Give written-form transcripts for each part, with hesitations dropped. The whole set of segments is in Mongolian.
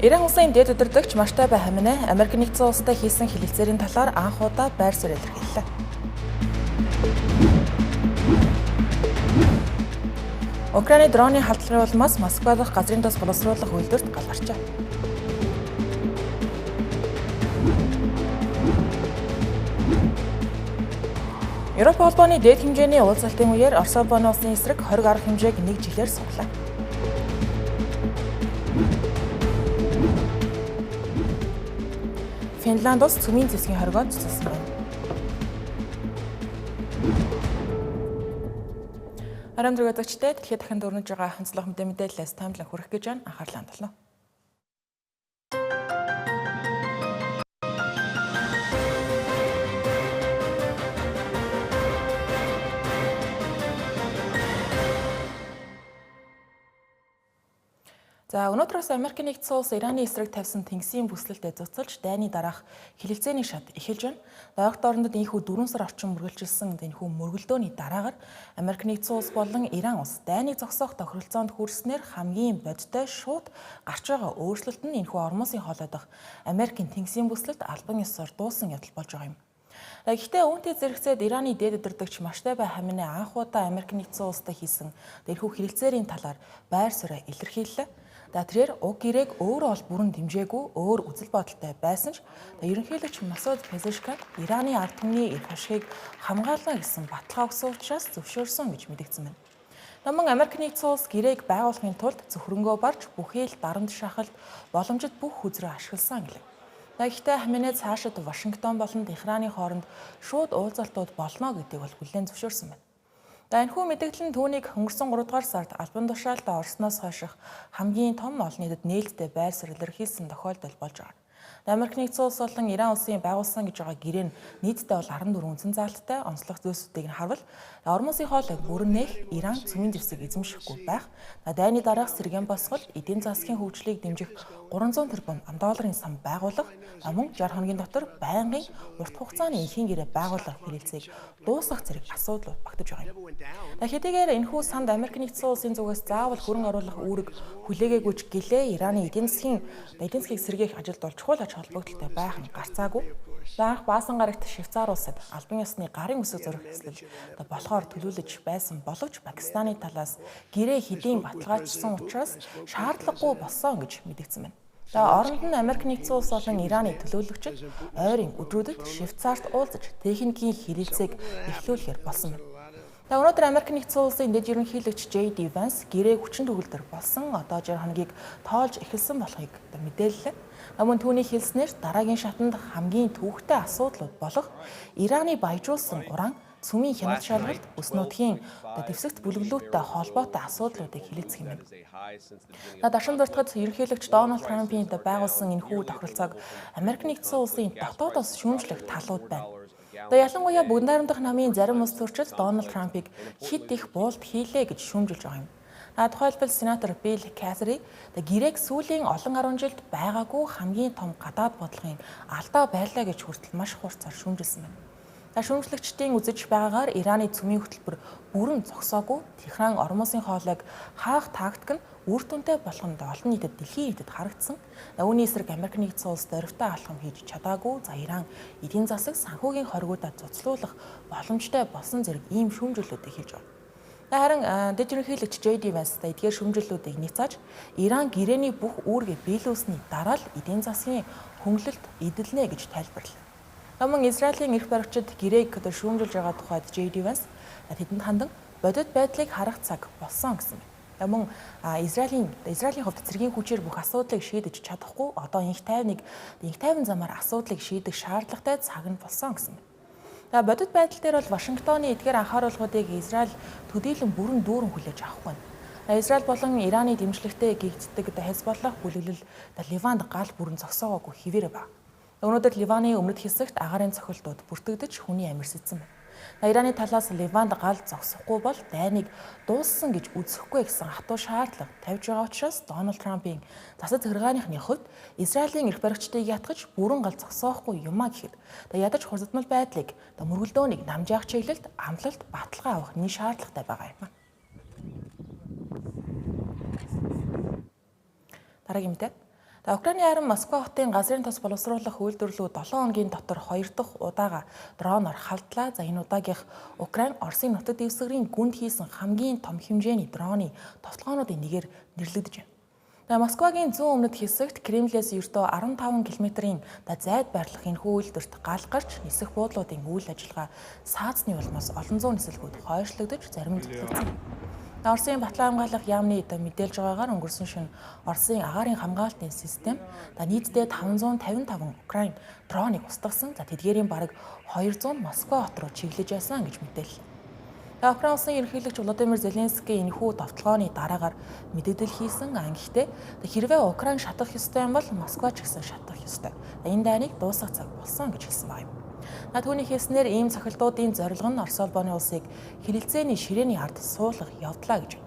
Иран улсын дээд удирдагч Можтабо Хаменей Америк нэгдсэн улстай хийсэн хэлэлцээрийн талаар анх удаа байр суурь илэрхийллээ. Украины дроны халдлагын улмаас Москва дахь газрын тос боловсруулах үйлдвэрт гал гарчээ. Европ холбооны дээд хэмжээний уулзалтын үеэр Орос холбооны улсын эсрэг хориг арга хэмжээг нэг жилээр сунгалаа. Финланд улс цөмийн зэвсгийн хоригоо цуцалсан байна. Арам зүрх үзэгчдээ дэлхийд дахин дөрнөж байгаа онцлог мэдээллээс томлон хүргэх гэж байна. Анхаарлаа хандуулна. За өнөөдрөөс Америк нэгдсэн улс Ираны эсрэг тавьсан тэнгисийн бүслэлтэд зуцалж дайны дараах хэлэлцээний шат эхэлж байна. Ойрт орондод энэхүү 4 сар орчим үргэлжилсэн энэхүү мөргөлдөөний дараагаар Америк нэгдсэн улс болон Иран улс дайныг зогсоох тохиролцоонд хүрснээр хамгийн бодиттой шууд гарч байгаа өөрчлөлт нь энэхүү Ормузын хоолой дахь Америкийн тэнгисийн бүслэлт албан ёсоор дуусан явдал болж байгаа юм. Гэхдээ үүнтэй зэрэгцээд Ираны дээд удирдагч Можтабо Хаменей анх удаа Америк нэгдсэн улстай хийсэн энэхүү хэлэлцээрийн талаар байр сууриа илэрхийллээ. За тэрээр уг гэрээг өөрөө бол бүрэн дэмжээгүй өөр үзэл бодолтой байсан ч ерөнхийлөгч Масуд Пезешкиан Ираны ард түмний эрх ашигыг хамгаална гэсэн баталгаа өгсөн учраас зөвшөөрсөн гэж мэдэгдсэн байна. Номон Америк нэгдсэн улс гэрээг байгуулахын тулд зөвхөрөнгөө барж бүхий л дарамт шахалт боломжит бүх хүзрээ ашигласан гэлээ. Гэхдээ Хаменей цаашид Вашингтон болон Техраны хооронд шууд уулзалтууд болно гэдгийг бол хүлээн зөвшөөрсөн байна. За энэхүү мэдээлэл нь түүнийг өнгөрсөн 3 дугаар сард албан тушаалд орсноос хойших хамгийн том олон нийтэд нээлттэй байр суурь илэрхийлсэн тохиолдол болж байгаа. Америк нэгдсэн улс болон Иран улсын байгуулсан гэж байгаа гэрээ нь нийтдээ бол 14 үндсэн заалттай онцлог зүйлсүүдийг нь харвал Ормузын хоолойг бүрэн нээх, Иран цөмийн зэвсэг эзэмшихгүй байх, дайны дараах сэргээн босгол, эдийн засгийн хөгжлийг дэмжих 300 тэрбум долларын сан байгуулах, мөн 60 хоногийн дотор байнгын урт хугацааны энхийн гэрээ байгуулах хэрэгцээг дуусгах зэрэг асуудлууд багтаж байгаа юм. Хэдийгээр энэхүү санд Америк нэгдсэн улсын зүгээс заавал хөрөнгө оруулах үүрэг хүлээгээгүй ч гэлээ Ираны эдийн засгийг сэргээх ажилд бол чухал ач холбогдолтой байх нь гарцаагүй. Анх Баасан гарагт Швейцар улсад албан ёсны гарын үсэг зурах хэслэл болохоор төлөөлөж байсан боловч Пакистаны талаас гэрээ хэдийн баталгаажсан учраас шаардлагагүй болсон гэж мэдэгдсэн байна. За оронд нь Америк нэгдсэн улс болон Ираны төлөөлөгчид ойрын өдрүүдэд Швейцарт уулзаж техникийн хэрэгцээг эхлүүлэхээр болсон байна. За өнөөдөр Америк нэгдсэн улсын дэд ерөнхийлөгч J.D. Vance гэрээ хүчин төгөлдөр болсон одоо 60 хоногийг тоолж эхэлсэн болохыг мэдээллээ. Мөн түүний хэлснээр дараагийн шатанд хамгийн төвөгтэй асуудлууд болох Ираны баяжуулсан уран цөмийн хяналт шалгалт, өс нутгийн дэвсэгт бүлэглүүттэй холбоотой асуудлуудыг хэлэлцэх юм байна. Даршин дуртахад ерөнхийлөгч Дональд Трампын байгуулсан энэхүү тохиролцоог Америк нэгдсэн улсын дотоодоос шүүмжлэх талууд байна. Ялангуяа Бүгд найрамдах намын зарим улс төрчид Дональд Трампыг хэд их буулт хийлээ гэж шүүмжилж байгаа юм. Тухайлбал сенатор Билл Кассери гэрээг сүүлийн олон 10 жилд байгаагүй хамгийн том гадаад бодлогын алдаа байлаа гэж хүртэл маш хурцаар шүүмжилсэн байна. Шүүмжлэгчдийн үзэж байгаагаар Ираны цөмийн хөтөлбөр бүрэн зогсоогүй Техран Ормузын хоолойг хаах тактик нь үр дүнтэй болох нь олон нийтэд дэлхийн нийтэд харагдсан. Үүний эсрэг Америк нэгдсэн улс дөрвтэй алхам хийж чадаагүй. За Иран эдийн засаг санхүүгийн хоригуудаа цуцлуулах боломжтой болсон зэрэг ийм шүүмжлэлүүдийг хийж байна. Харин дэд ерөнхийлөгч J.D. Vance эдгээр шүүмжлэлүүдийг няцааж Иран гэрээний бүх үүргээ биелүүлсэний дараа л эдийн засгийн хөнгөлөлт эдэлнэ гэж тайлбарлав. Мөн Израилийн эрх баригчид гэрээг шүүмжилж байгаа тухайд J.D. Vance тэдэнд хандан бодит байдлыг харах цаг болсон гэсэн байна. Мөн Израилийн хувьд цэргийн хүчээр бүх асуудлыг шийдэж чадахгүй одоо инх тайван замаар асуудлыг шийдэх шаардлагатай цаг нь болсон гэсэн байна. Бодит байдал дээр бол Вашингтоны эдгээр анхааруулгуудыг Израиль төдийлөн бүрэн дүүрэн хүлээж авахгүй байна. Израиль болон Ираны дэмжлэгтэй гэгддэг Хезболлах бүлэглэл Ливанд гал бүрэн зогсоогоогүй хэвээрээ байна. Өнөөдөр Ливаны өмнөд хэсэгт агаарын цохилтууд бүртгэгдэж хүний амир сэтсэн байна. Ираны талаас Ливанд гал зогсохгүй бол дайныг дууссан гэж үзэхгүй гэсэн хатуу шаардлага тавьж байгаа учраас Дональд Трампын засаг захиргааныхны хувьд Израилийн эрх баригчдыг ятгаж бүрэн гал зогсоохгүй юмаа гэхэд ядаж хурцдмал байдлыг мөргөлдөөнийг намжаах чиглэлд амлалт баталгаа авах нэг шаардлагатай байгаа юм. Дараагийн мэдээ. Украины харин Москва хотын газрын тос боловсруулах үйлдвэрлэлүүд 7 хоногийн дотор 2 дахь удаага дроноор халдлаа. За, энэ удаагийнх Украин Оросын нутаг дэвсгэрийн гүнд хийсэн хамгийн том хэмжээний дроны товтлогоонуудын нэгээр нэрлэгдэж байна. За, Москвагийн зүүн өмнөд хэсэгт Кремлээс ердөө 15 км-ийн зайд байрлах энэхүү үйлдвэрт гал гарч, нисэх буудлуудын үйл ажиллагаа саазны улмаас олон зуун нислэгүүд хойшлогдож, зарим нь цуцлагдсан. Оросын Батлан хамгаалах яамны мэдээлж байгаагаар, өнгөрсөн шөнө Оросын агаарын хамгаалтын систем нийтдээ 555 Украин дроныг устгасан. За, тэдгээрийн бараг 200 Москва хот руу чиглэж байсан гэж мэдээллээ. Украин улсын ерөнхийлөгч Владимир Зеленский энэхүү довтолгооны дараагаар мэдээлэл хийсэн. Гэхдээ хэрвээ Украин шатах ёстой юм бол Москва ч гэсэн шатах ёстой. Энэ дайныг дуусгах цаг болсон гэж хэлсэн байна. Түүний хэлснээр ийм цохилтуудын зорилго нь Орос улбаны улсыг хэлэлцээний ширээний ард суулгах явдлаа гэж.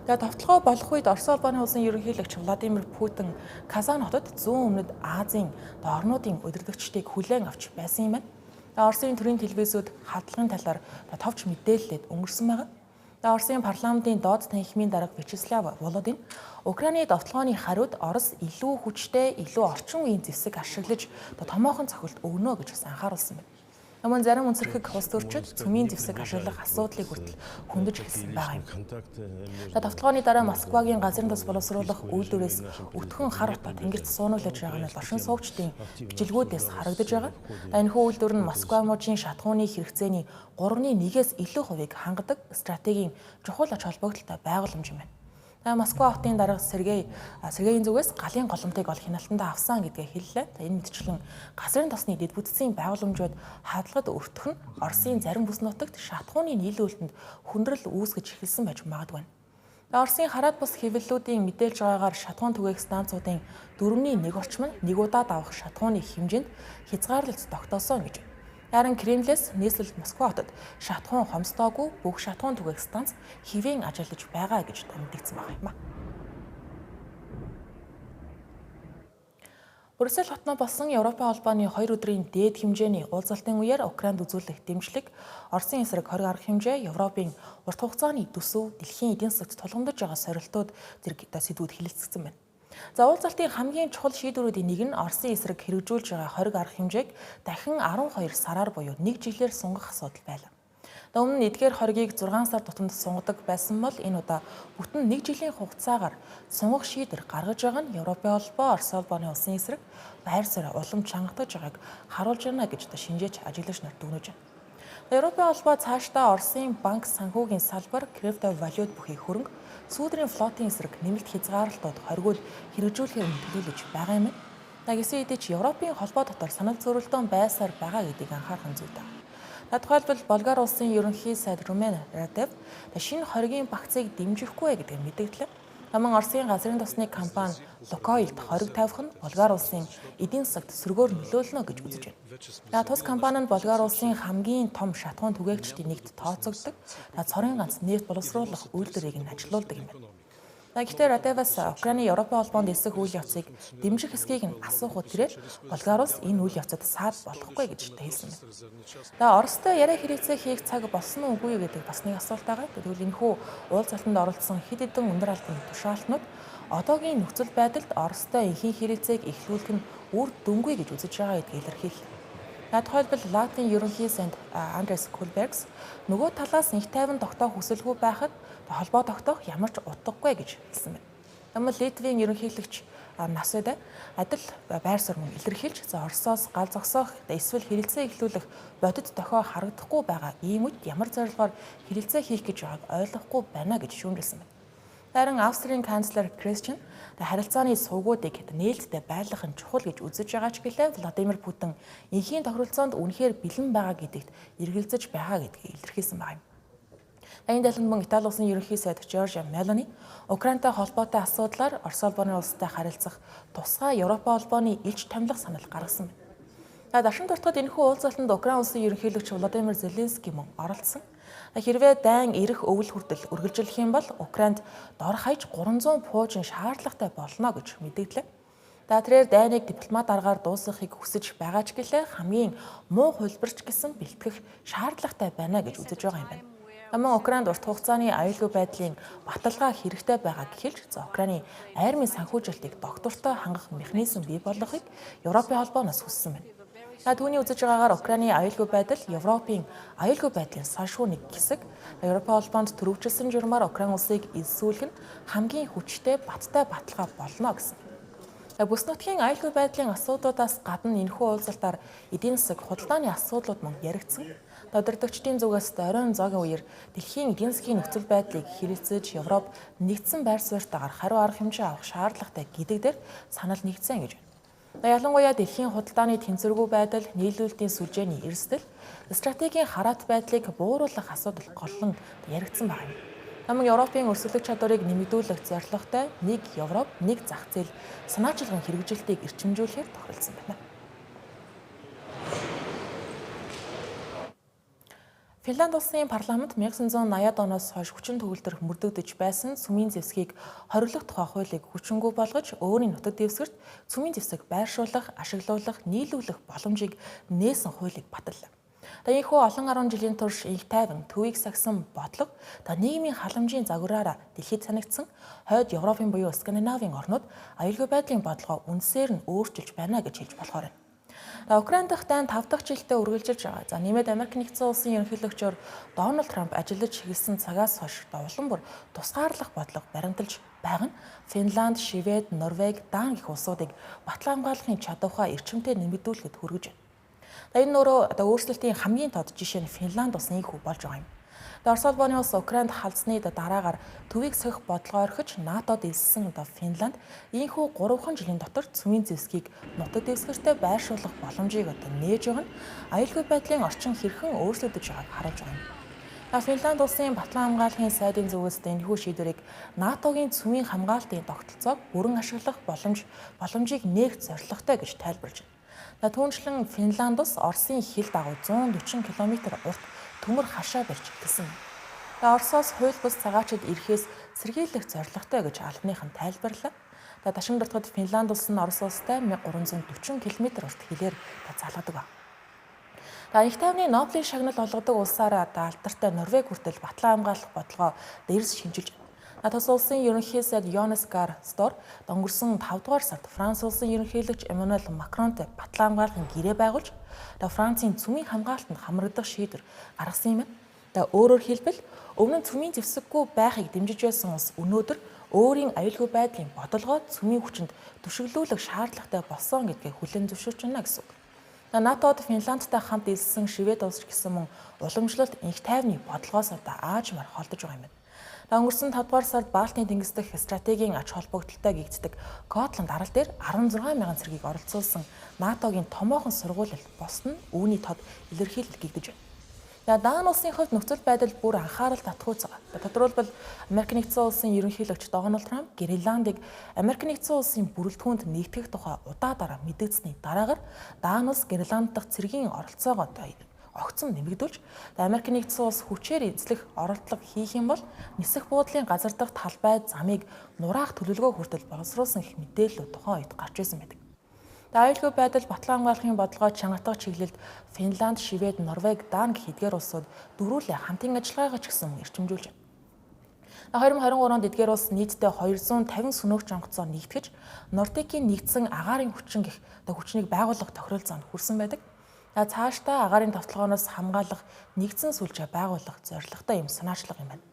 Тэгээ довтолгоо болох үед Орос улбаны улсын ерөнхийлөгч Владимир Путин Казан хотод зүүн өмнөд Азийн орнуудын удирдагчдыг хүлээн авч байсан юм байна. Оросын төрийн телевизүүд хадлагын талаар товч мэдээллээд өнгөрсөн байгаа. Оросын парламентын доод танхимын дарга Вячеслав Володин Украины довтолгооны хариуд Орос илүү хүчтэй, илүү орчин үеийн зэвсэг ашиглаж томоохон цохилт өгнө гэж бас анхааруулсан байна. Мөн зарим үнсрэхэг улс төрчид цөмийн зэвсэг ашиглах асуудлыг хүртэл хөндөж хэлсэн байгаа юм. За, довтолгооны дараа Москвагийн газрын тос боловсруулах үйлдвэрээс өтгөн хар утаа тэнгэрт суунуулж байгаа нь оршин суугчдын бичлэгүүдээс харагдаж байгаа. Энэхүү үйлдвэр нь Москва мужийн шатахууны хэрэгцээний 3-ны 1-ээс илүү хувийг хангадаг стратегийн чухал ач холбогдолтой байгууламж юм байна. Москва хотын дарга Сергейн зүгээс галын голомтыг ол хяналтандаа авсан гэдгээ хэллээ. За, энэ мэтчлэн газрын тосны дэд бүтцийн байгууламжууд хадлагад өртөх нь Оросын зарим бүс нутагт шатахууны нийлүүлэлтэнд хүндрэл үүсгэж эхэлсэн байж магадгүй. Оросын хараад бус хэвлэлүүдийн мэдээлж байгаагаар, шатахуун түгээх станцуудын 1/4 орчим нь нэг удаад авах шатахууны хэмжээнд хязгаарлалт тогтоосон гэж. Харин Кремлээс нийслэл Москва хотод шатахуун хомсдоогүй, бүх шатахуун түгээх станц хэвийн ажиллаж байгаа гэж мэдэгдсэн байна юм а. Брюссел хотноо болсон Европын холбооны 2 өдрийн дээд хэмжээний уулзалтын үеэр Украинд үзүүлэх дэмжлэг, Оросын эсрэг хориг арга хэмжээ, Европын урт хугацааны төсөв, дэлхийн эдийн засагт тулгамдж байгаа сорилтууд зэрэг сэдвүүд хэлэлцсэн байна. За, уулзалтын хамгийн чухал шийдвэрүүдийн нэг нь Оросын эсрэг хэрэгжүүлж байгаа хориг арга хэмжээг дахин 12 сараар буюу нэг жилээр сунгах асуудал байлаа. Өмнө нь эдгээр хоригийг 6 сар тутамд сунгадаг байсан бол энэ удаа бүтэн нэг жилийн хугацаагаар сунгах шийдвэр гаргаж байгаа нь Европын холбоо Орос улбаны улсын эсрэг байр суурь улам чангатаж байгааг харуулж байна гэж шинжээч ажиглагч нар дүгнэж байна. Европын холбоо цаашдаа Оросын банк санхүүгийн салбар, криптовалют бүхий хөрөнгө, сүүдрийн флотын эсрэг нэмэлт хязгаарлалтууд, хоригуул хэрэгжүүлэхээр төлөөлөж байгаа юм. Гэсэн хэдий ч Европын холбоо дотор санал зөрөлдөөн байсаар байгаа гэдгийг анхаарах нь зүйтэй. Тухайлбал, Болгар улсын ерөнхий сайд Румен Радев шинэ хоригийн багцыг дэмжихгүй гэдэг мэдэгдлээ. Мөн Оросын газрын тосны компани Лукойлд хориг тавих нь Болгар улсын эдийн засагт сөргөөр нөлөөлнө гэж үзэж байна. Тус компани нь Болгар улсын хамгийн том шатахуун түгээгчдийн нэгт тооцогддог. Цорын ганц нефть боловсруулах үйлдвэрийг нь ажилуулдаг юм байна. Гэхдээ Радевас Украины Европын холбоонд элсэх үйл явцыг дэмжих эсэхийг нь асуухад тэрээр Болгар улс энэ үйл явцад саад болохгүй гэж хэлсэн байна. За, Оростой яриа хэрэгцээ хийх цаг болсон уу, үгүй юу гэдэг бас нэг асуулт байгаа. Тэгвэл энэхүү уулзалтанд оролцсон хэд хэдэн өндөр албаны тушаалтнууд одоогийн нөхцөл байдалд Оростой энхийн хэрэгцээг эхлүүлэх нь үр дүнгүй гэж үзэж байгаа гэдгийг илэрхийллээ. Тухайлбал, Латвийн ерөнхий сайд Андрес Кулбергс нөгөө талаас энх тайван тогтоох хүсэлгүй байхад холбоо тогтоох ямар ч утгагүй гэж хэлсэн байна. Тэгмэл Литвийн ерөнхийлөгч Наседа адил байр суурь мөн илэрхийлж, за, Оросоос гал зогсоох эсвэл хэлэлцээ эхлүүлэх бодит дохио харагдахгүй байгаа ийм үед ямар зорилгоор хэлэлцээ хийх гэж байгааг ойлгохгүй байна гэж шүүмжилсэн байна. Харин Австрийн канцлер Кристиан харилцааны сувгуудыг нээлттэй байлгах нь чухал гэж үзэж байгаа ч гэлээ Владимир Путин энхийн тохиролцоонд үнэхээр бэлэн байгаа гэдэгт эргэлзэж байгаа гэдгийг илэрхийлсэн байна. Энэ дайланд мөн Итали улсын ерөнхий сайд Жоржиа Мелони Украинтай холбоотой асуудлаар Орос улбаны улстай харилцах тусгай Европын холбооны элч томилох санал гаргасан байна. За, даршин дуртахад энэхүү уулзалтанд Украин улсын ерөнхийлөгч Владимир Зеленский мөн оролцсон. Хэрвээ дайн ирэх өвөл хүртэл үргэлжлэх юм бол Украинд дор хаяж 300 пуужин шаардлагатай болно гэж мэдэгдлээ. За, тэрээр дайныг дипломат аргаар дуусгахыг хүсэж байгаа ч гэлээ хамгийн муу хувилбарч гэсэн бэлтгэх шаардлагатай байна гэж үзэж байгаа юм байна. Мөн Украинд урт хугацааны аюулгүй байдлын баталгаа хэрэгтэй байгааг хэлж, за Украины армийн санхүүжилтийг доктортой хангах механизм бий болгохыг Европын холбооноос хүссэн байна. За түүний үзэж байгаагаар Украины аюулгүй байдал Европын аюулгүй байдлын салшгүй нэг хэсэг. Европын холбоонд төрөвчлсөн журмаар Украин улсыг элсүүлэх нь хамгийн хүчтэй баттай баталгаа болно гэсэн. Бүс нутгийн аюулгүй байдлын асуудлуудаас гадна энэхүү уулзалтаар эдийн засаг худалдааны асуудлууд мөн яригдсан. Удирдагчдын зүгээс оройн зоогийн үеэр дэлхийн эдийн засгийн нөхцөл байдлыг хэрэгцээж Европ нэгдсэн байр суурьтайгаар хариу арга хэмжээ авах шаардлагатай гэдэг дээр санал нэгдсэн гэж байна. Ялангуяа дэлхийн худалдааны тэнцвэргүй байдал, нийлүүлэлтийн сүлжээний эрсдэл, стратегийн хараат байдлыг бууруулах асуудал голлон яригдсан байна. Мөн Европын өрсөлдөх чадварыг нэмэгдүүлэх зорилготой нэг Европ, нэг зах зээл санаачилгын хэрэгжилтийг эрчимжүүлэхээр тохиролцсон байна. Финланд улсын парламент 1980-ад оноос хойш хүчин төгөлдөр мөрдөгдөж байсан сүмийн зэвсгийг хориглох тухай хуулийг хүчингүй болгож өөрийн нутаг дэвсгэрт сүмийн зэвсэг байршуулах, ашиглуулах, нийлүүлэх боломжийг нээсэн хуулийг баталлаа. Ийнхүү олон 10 жилийн турш инх тайван төвийг сагсан бодлого нийгмийн халамжийн загвараараа дэлхийд санагдсан хойд Европын буюу Скандинавын орнууд аюулгүй байдлын бодлогоо үндсээр нь өөрчилж байна гэж хэлж болохоор байна. Украин дахь дайн 5 дахь жилдээ үргэлжилж байгаа. За нэмээд Америк нэгдсэн улсын ерөнхийлөгчөөр Дональд Трамп ажиллаж эхэлсэн цагаас хойш улам бүр тусгаарлах бодлого баримталж байгаа нь Финланд, Швед, Норвеги, Дан гэх улсуудыг батлан хамгаалахын чадвараа эрчимтэй нэмэгдүүлэхэд хүргэж байна. Энэ нь өөрөө одоо өөрчлөлтийн хамгийн тод жишээ нь Финланд улсын ийхүү болж байгаа юм. Орос улбаны улс Украинд халдсны дараагаар төвийг сохих бодлогоо орхиж НАТОд элссэн Финланд ийхүү 3 жилийн дотор цөмийн зэвсгийг нутаг дэвсгэртээ байршуулах боломжийг одоо нээж байгаа нь аюулгүй байдлын орчин хэрхэн өөрчлөгдөж байгааг харуулж байгаа юм. Финланд улсын батлан хамгаалахын сайдын зүгээс энэхүү шийдвэрийг НАТОгийн цөмийн хамгаалтын тогтолцоог бүрэн ашиглах боломжийг нээх зорилготой гэж тайлбарлаж байна. Түүнчлэн Финланд улс Оросын хил дагуу 140 км урт төмөр хашаа барьж эхэлсэн. Оросоос хууль бус цагаачид ирэхээс сэргийлэх зорилготой гэж албаныхан тайлбарлаа. Дашин дуртахад Финланд улс нь Орос улстай 1340 км урт хилээр залгадаг ба. Инх тайвны Нобелийн шагнал олгодог улсаараа алдартай Норвег хүртэл батлан хамгаалах бодлогоо дээрс шинчилж байна. Тус улсын ерөнхий сайд Йонас Гар Стор өнгөрсөн 5 дугаар сард Франц улсын ерөнхийлөгч Эммануэль Макронтой батлан хамгаалахын гэрээ байгуулж Францын цөмийн хамгаалтанд хамрагдах шийдвэр гаргасан юм байна. Өөрөөр хэлбэл өмнө нь цөмийн зэвсэггүй байхыг дэмжиж байсан улс өнөөдөр өөрийн аюулгүй байдлын бодлогоо цөмийн хүчинд түшиглүүлэх шаардлагатай болсон гэдгээ хүлээн зөвшөөрч байна гэсэн үг. НАТОд Финландтай хамт элссэн Швед улс ч гэсэн мөн уламжлалт инх тайвны бодлогоос одоо аажмаар холдож байгаа юм байна. Өнгөрсөн 5 дугаар сард Балтийн тэнгис дэх стратегийн ач холбогдолтой гэгддэг Готланд арал дээр 16 мянган цэргийг оролцуулсан НАТОгийн томоохон сургуулилт болсон нь үүний тод илэрхийлэл гэгдэж байна. Даан улсын хувьд нөхцөл байдал бүр анхаарал татахуйц байгаа. Тодорхойлбол Америк нэгдсэн улсын ерөнхийлөгч Дональд Трамп Гренландыг Америк нэгдсэн улсын бүрэлдэхүүнд нэгтгэх тухай удаа дараа мэдэгдсэний дараагаар Даан улс Гренланд дахь цэргийн оролцоогоо огцом нэмэгдүүлж Америк нэгдсэн улс хүчээр эзлэх оролдлого хийх юм бол нисэх буудлын газар дахь талбай замыг нураах төлөвлөгөө хүртэл боловсруулсан гэх мэдээлэл тухайн үед гарч ирсэн байдаг. Аюулгүй байдал батлан хамгаалахын бодлогоо чангатгах чиглэлд Финланд, Швед, Норвеги, Дан гэх эдгээр улсууд дөрвүүлээ хамтын ажиллагаагаа ч гэсэн эрчимжүүлж байна. 2023 онд эдгээр улс нийтдээ 250 сөнөөгч онгоцоо нэгтгэж Нордикийн нэгдсэн агаарын хүчин гэх хүчнийг байгуулах тохиролцоонд хүрсэн байдаг. Цаашдаа агаарын товтлогооноос хамгаалах нэгдсэн сүлжээ байгуулах зорилготой юм санаачлага юм байна.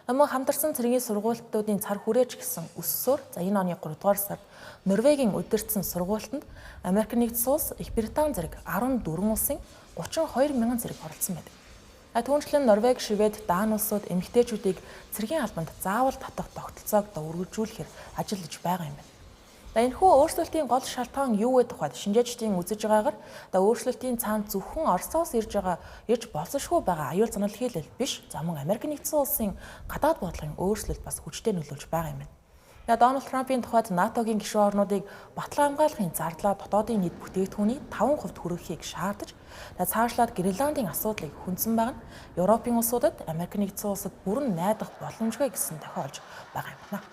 Мөн хамтарсан цэргийн сургуулиудын цар хүрээч гэсэн өссөөр за энэ оны 3 дугаар сард Норвегийн удирдсан сургуультанд Америк нэгдсэн улс, Их Британи зэрэг 14 улсын 32 мянган зэрэг оролцсон байдаг. Түүнчлэн Норвеги, Швед, Дан улсууд эмэгтэйчүүдийг цэргийн албанд заавал татах тогтолцоог үргэлжлүүлэхээр ажиллаж байгаа юм байна. Энэхүү өөрчлөлтийн гол шалтгаан юу вэ тухайд шинжээчдийн үзэж байгаагаар өөрчлөлтийн цаана зөвхөн Оросоос ирж болзошгүй байгаа аюул занал хийлэл биш. За мөн Америк нэгдсэн улсын гадаад бодлогын өөрчлөлт бас хүчтэй нөлөөлж байгаа юм байна. Дональд Трампын тухайд НАТОгийн гишүүн орнуудыг батлан хамгаалахын зардлаа дотоодын нийт бүтээгдэхүүний 5% хүргэхийг шаардаж, цаашлаад Гренландын асуудлыг хүндсэн байгаа нь Европын улсуудад Америк нэгдсэн улсад бүрэн найдах боломжгүй гэсэн дохио олж байгаа юм байна.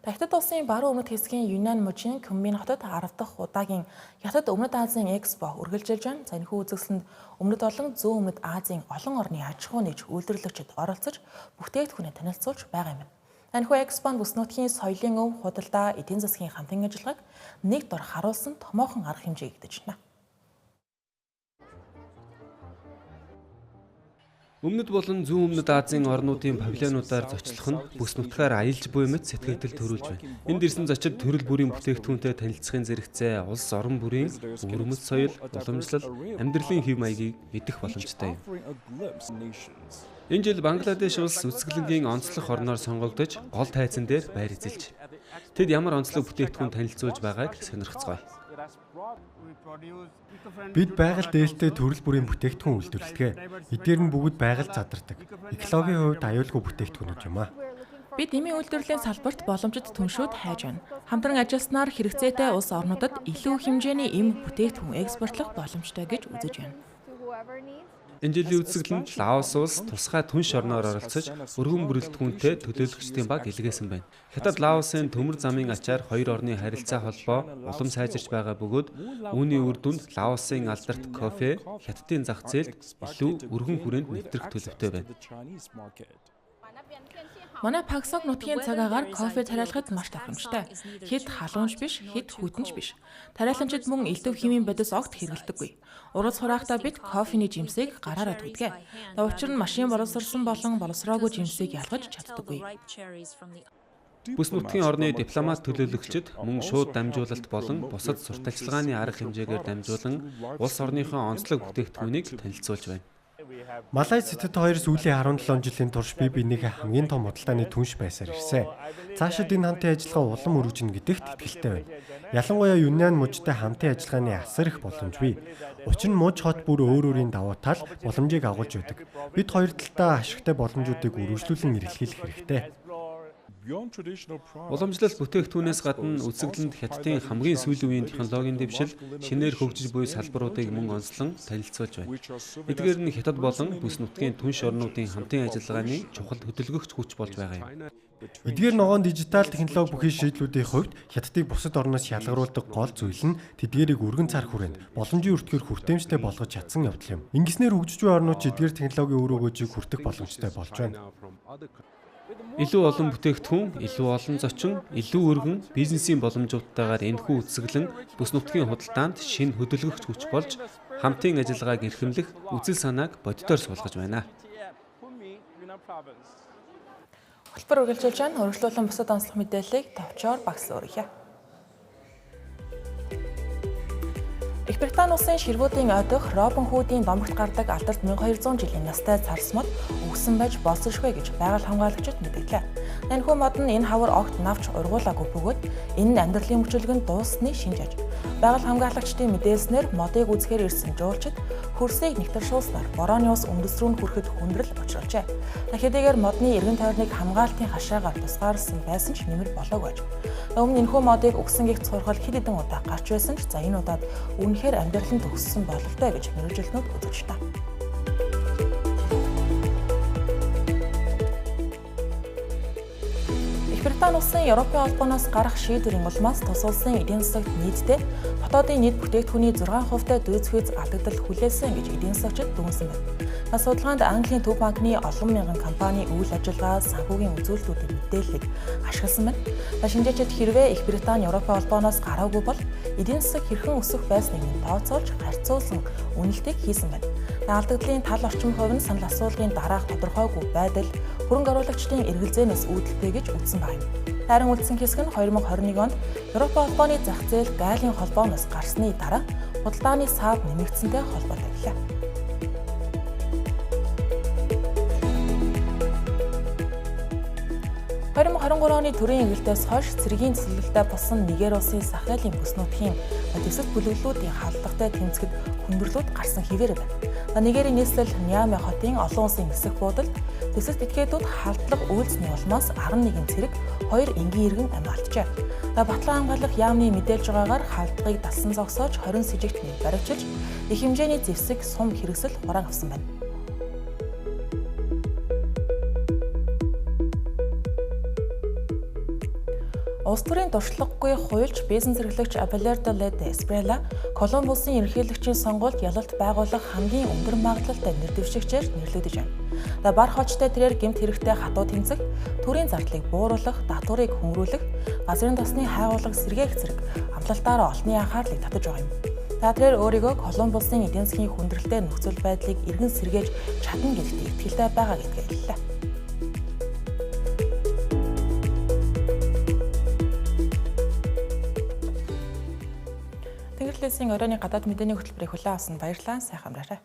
Хятад улсын баруун өмнөд хэсгийн Юннан мужийн Кунмин хотод 10 дахь удаагийн Хятад Өмнөд Азийн Экспо үргэлжилж байна. За энэхүү үзэсгэлэнд Өмнөд болон Зүүн Өмнөд Азийн олон орны аж ахуй нэгж үйлдвэрлэгчид оролцож бүтээгдэхүүнээ танилцуулж байгаа юм. Энэхүү экспо нь бүс нутгийн соёлын өв, худалдаа, эдийн засгийн хамтын ажиллагааг нэг дор харуулсан томоохон арга хэмжээ нэгдэж байна. Өмнөд болон зүүн өмнөд Азийн орнуудын павильонуудаар зочлох нь бүс нутгаар аялж буй мэт сэтгэгдэл төрүүлж байна. Энд ирсэн зочид төрөл бүрийн бүтээгдэхүүнтэй танилцахын зэрэгцээ улс орон бүрийн өвөрмөц соёл, уламжлал, амьдралын хэв маягийг мэдэх боломжтой юм. Энэ жил Бангладеш улс үзэсгэлэнгийн онцлог орноор сонгогдож гол тайзан дээр байр эзэлж. Тэд ямар онцлог бүтээгдэхүүн танилцуулж байгааг сонирхцгоё. Бид байгаль дээлтэй төрөл бүрийн бүтээгдэхүүн үйлдвэрлэдэг. Эдгээр нь бүгд байгальд задардаг. Экологийн хувьд аюулгүй бүтээгдэхүүнүүд юм аа. Бид эмийн үйлдвэрлэлийн салбарт боломжит түншүүд хайж байна. Хамтран ажилласнаар хэрэгцээтэй улс орнуудад илүү хэмжээний эм бүтээгдэхүүн экспортлох боломжтой гэж үзэж байна. Энэ жилийн үзэсгэлэнд Лаос улс тусгай түнш орноор оролцож өргөн бүрэлдэхүүнтэй төлөөлөгчдийн баг илгээсэн байна. Хятад Лаосын төмөр замын ачаар хоёр орны харилцаа холбоо улам сайжирч байгаа бөгөөд үүний үр дүнд Лаосын алдарт кофе Хятадын зах зээлд илүү өргөн хүрээнд нэвтрэх төлөвтэй байна. Манай Паксог нутгийн цаг агаар кофе тариалахад маш тохиромжтой. Хэд халуунч биш, хэд хүйтэн ч биш. Тариаланчид мөн элдэв химийн бодис огт хэрэглэдэггүй. Уралц хураахтаа бид кофений жимсийг гараараа түүдэг. Учир нь машин боловсрсон болон боловсроогүй жимсийг ялгаж чаддаггүй. Бүс нутгийн орны дипломат төлөөлөгчид мөн шууд дамжуулалт болон бусад сурталчилгааны арга хэмжээгээр дамжуулан улс орныхоо онцлог бүтээгдэхүүнийг танилцуулж байна. Малайз Хятад хоёр сүүлийн 17 жилийн турш бие биенийхээ хамгийн том худалдааны түнш байсаар ирсэн. Цаашид энэ хамтын ажиллагаа улам өргөжнө гэдэгт итгэлтэй байна. Ялангуяа Юннан мужтай хамтын ажиллагааны асар их боломж бий. Учир нь муж хот бүр өөр өөрийн давуу тал боломжийг агуулж байдаг. Бид хоёр талдаа ашигтай боломжуудыг үргэлжлүүлэн эрэлхийлэх хэрэгтэй. Уламжлалт бүтээгдэхүүнээс гадна үзэсгэлэнд Хятадын хамгийн сүүлийн үеийн технологийн дэвшил, шинээр хөгжиж буй салбаруудыг мөн онцлон танилцуулж байна. Эдгээр нь Хятад болон бүс нутгийн түнш орнуудын хамтын ажиллагааны чухал хөдөлгөгч хүч болж байгаа юм. Эдгээр ногоон дижитал технологи бүхий шийдлүүдийн хувьд Хятадыг бусад орноос ялгаруулдаг гол зүйл нь тэдгээрийг өргөн цар хүрээнд боломжийн өртгөөр хүртээмжтэй болгож чадсан явдал юм. Ингэснээр хөгжиж буй орнууд ч эдгээр технологийн үр өгөөжийг хүртэх боломжтой болж байна. Илүү олон бүтээгдэхүүн, илүү олон зочин, илүү өргөн бизнесийн боломжуудтайгаар энэхүү үзэсгэлэн бүс нутгийн худалдаанд шинэ хөдөлгөгч хүч болж хамтын ажиллагааг эрхэмлэх үзэл санааг бодитоор суулгаж байна. Хөтөлбөр үргэлжилж байна. Үргэлжлүүлэн бусад онцлог мэдээллийг товчоор багс өөргөе. Их Британи улсын ширвүүдийн ойдох Робин Хүүдийн домогт гардаг алдарт 1200 жилийн настай царс мод өгсөн байж болзошгүй гэж байгаль хамгаалагчид мэдээллээ. Энэхүү мод нь энэ хавар огт навч ургуулаагүй бөгөөд энэ нь амьдралын мөчөлгөнд дууссаны шинж аж. Байгаль хамгаалагчдын мэдээлснээр модыг үзэхээр ирсэн жуулчид хөрсийг нэгтэршүүлснээр борооны ус үндэс рүү хүрэхэд хүндрэл учруулжээ. Хэдийгээр модны эргэн тойрныг хамгаалтын хашаагаар тусгаарласан байсан ч нэмэр болоогүй аж. Өмнө энэхүү модыг өгсөн гих цуурхал хэд хэдэн удаа гарч байсан ч за энэ удаад үнэхээр амьдрал нь төгссөн бололтой гэж мэргэжилтнүүд үзэж байна. Их Британи улсын Европын холбооноос гарах шийдвэрийн улмаас тус улсын эдийн засагт нийтдээ дотоодын нийт бүтээгдэхүүний 6%-тай дүйцэхүйц алдагдал хүлээсэн гэж эдийн засагчид дүгнсэн байна. Судалгаанд Английн Төв банкны олон мянган компани үйл ажиллагаа, санхүүгийн үзүүлэлтүүдийн мэдээллийг ашигласан байна. Шинжээчид хэрвээ Их Британи Европын холбооноос гараагүй бол эдийн засаг хэрхэн өсөх байсныг нь тооцоолж харьцуулсан үнэлтийг хийсэн байна. Алдагдлын тал орчим хувь нь санал асуулгын дараах тодорхойгүй байдал, хөрөнгө оруулагчдын эргэлзээнээс үүдэлтэй гэж үзсэн байна. Харин үлдсэн хэсэг нь 2021 онд Европын холбооны зах зээл Галийн холбооноос гарсны дараа худалдааны саад нэмэгдсэнтэй холбоотой билээ. 2023 оны төрийн эргэлтээс хойш цэргийн цэцэрлэгтэй болсон Нигер улсын Сахелийн бүс нутгийн дэвсгэр бүлэглэлүүдийн халдлагатай тэмцэхэд хүндрэлүүд гарсан хэвээр байна. Нигерийн нийслэл Ниаме хотын олон улсын нисэх буудалд дэвсгэрт этгээдүүд халдлага үйлсний улмаас 11 цэрэг 2 энгийн иргэн амь алджээ. Батлан хамгаалах яамны мэдээлж байгаагаар халдлагыг далсан зогсоож 20 сэжигт баривчилж их хэмжээний зэвсэг сум хэрэгсэл хураан авсан байна. Улс төрийн туршлагагүй хуульч бизнес эрхлэгч Абелардо Лед Эспрела Колумб улсын ерөнхийлөгчийн сонгуульд ялалт байгуулах хамгийн өндөр магадлалтай нэр дэвшигчээр нэрлэгдэж байна. За бар хоочтой тэрээр гэмт хэрэгтэй хатуу тэмцэх, төрийн зардлыг бууруулах, татварыг хөнгөрүүлэх, газрын тосны хайгуулга сэргээх зэрэг амлалтаараа олонний анхаарлыг татаж байгаа юм. За тэрээр өөрийгөө Колумб улсын эдийн засгийн хүндрэлтэй нөхцөл байдлыг эргэн сэргээж чадна гэдэгт итгэлтэй байгаа гэдгээ хэллээ. Тэнгэр лесийн оройн гадаад мэдээний хөтөлбөрийг хүлээн авсанд баярлалаа. Сайхан амраарай.